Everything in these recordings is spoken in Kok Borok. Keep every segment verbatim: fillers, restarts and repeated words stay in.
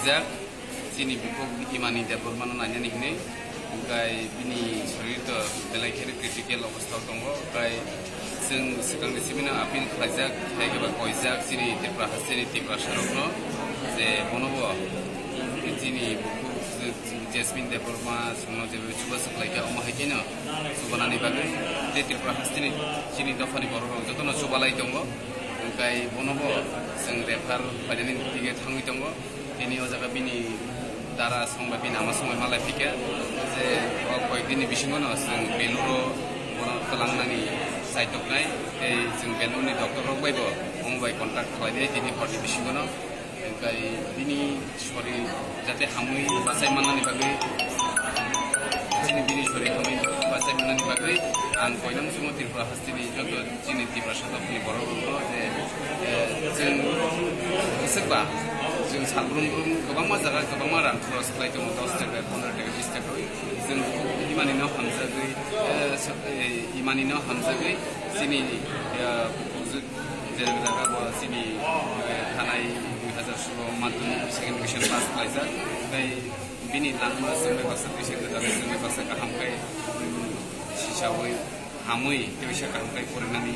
Jak, chini bukhuk Imani Debbarmano nainani hinwi, hwnkhe bini sorir to belai kheno critical obostha o tongo, hwnkhe chwng swkangni simino appeal khlaijak, hai khe ba koijak chini Tripura hasteni Tiprasarokno je bonobo chini bukhuk Jasmine Debbarma chwngno je chubachu khlaikha, omo hai kheno chubanani bagwi tei Tripura hasteni chini dophani bororok jotono chubalai tongo, hwnkhe bonobo chwng refer khlainani dige thangwi tongo. Tini o jaga bini dara songbai bini ama songbai malai phika je o koyekdini bisingo no chwng Beluro bono twlangnani chaitoknai tei chwng Belurni doctor rok bai bo omo bai contact khlainai tini horni bisingo no. Hwnkhe bini sori jate hamwi bachai mannani bagwi, chini bini sori hamwi bachai mannani bagwi ang koinang chungo Tripura hasteni joto chini Tiprasa dophani borok rokno je, eh, chwng bwswkba chwng salbrum brum kwbangma jaga kwbangma rang khorok khlai tongo, dos taka, pondro taka, bis taka. Chwng Imani no hamjagwi, eh, so-, eh, Imani no hamjagwi chini, eh, je jaga bo chini, eh, thanai dui hazar solo madhyamik second division pass khlaijak. Tei bini langma chwngbai baksa twi se kwtal, chwngbai baksa kaham khe, mm, sichaui hamwi tei waisa kaham khe porinani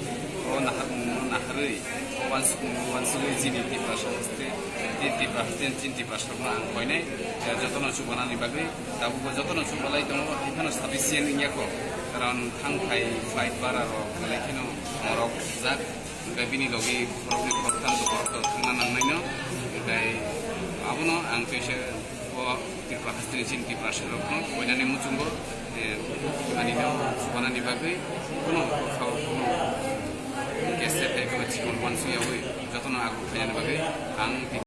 o naharmungno naharwi o uansukmungno uansugwi chini Tiprasa haste, tei Tipra haste chini Tiprasarokno ang koinai, eh, jotono chubanani bagwi tabukbo jotono chubalai tongo, hai phano sufficient wngya kho, karon thangthai flight bara rok belai kheno morok jak, hwnkhe bini logi khoroknwi khoroktham to borok to thangna nangnaino, hwnkhe abono ang teisa o Tripura hasteni chini Tiprasarokno koinani muchungo, eh, anino chubanani bagwi kuno khao kuno kese phai kuno chikon uansukyaui jotono ago khainani bagwi ang